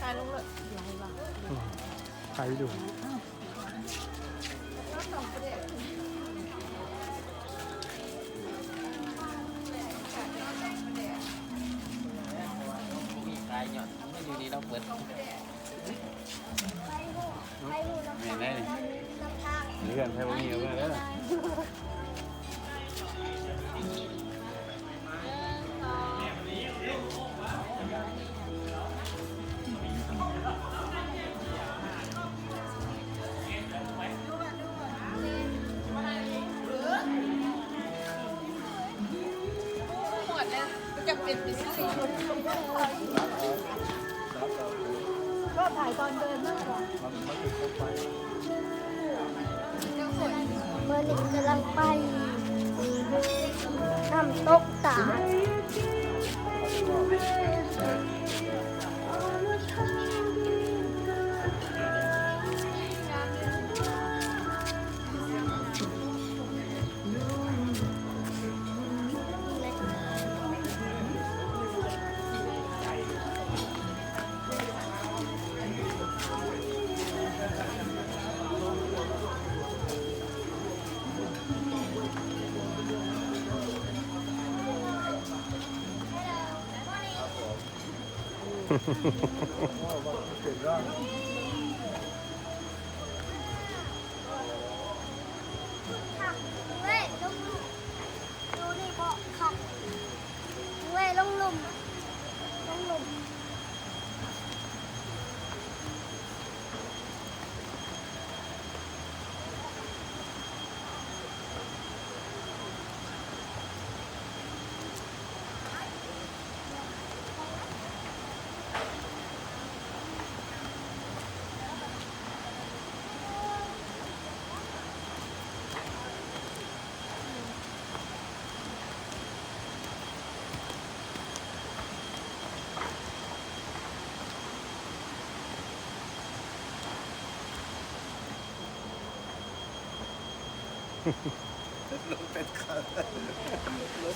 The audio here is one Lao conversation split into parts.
ອືມ ຖ່າຍວິດີໂອ ຂາຍຍ້ອນມັນຢູ່ນີ້ລາວເປີດ ແມ່ນໄດ໋ ເຮືອນໃຜບໍ່ມີເອົາເມືອເດີ. ມື້ນີ້ກຳລັງໄປນ້ຳຕົກຕາດ.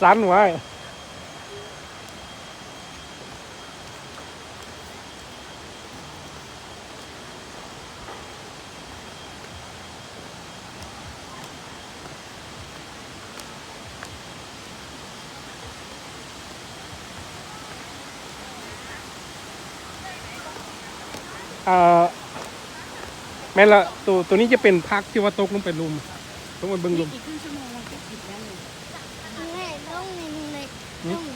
ສັ່ນໄວ້. ເອີ ແມ່ນລະ ໂຕ ໂຕນີ້ຈະເປັນຜັກທີ່ວ່າຕົກລົງໄປລຸ່ມ ຕ້ອງໄປເບິ່ງລຸ່ມ. ອີກ ອີກເຄິ່ງຊົ່ວໂມງມັນກໍກິນໄດ້ເລີຍ. ແມ່ ລົງນີ້ ລຸງເລັກ ຫືມ?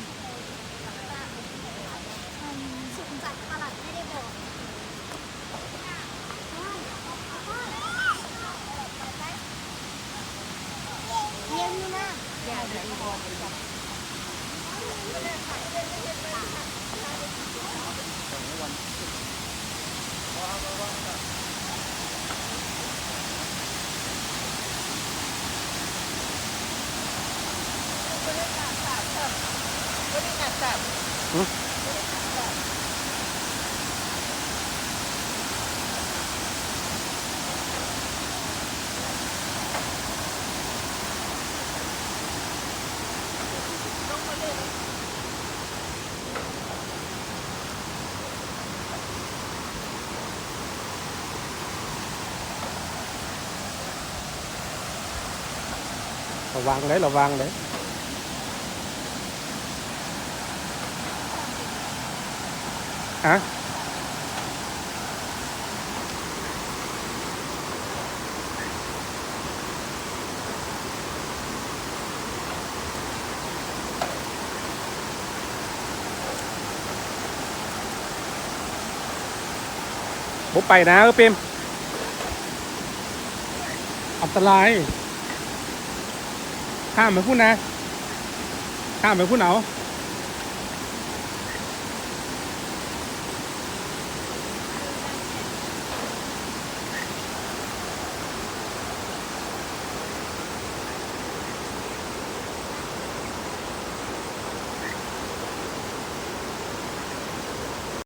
ລະວັງເດີ ລະວັງເດີ. ຮະ? ບໍ່ໄປນະ ເອີ ເປມ ອັນຕະລາຍ. ຂ້າມໄປພຸ້ນນະ ຂ້າມໄປພຸ້ນເອົາ.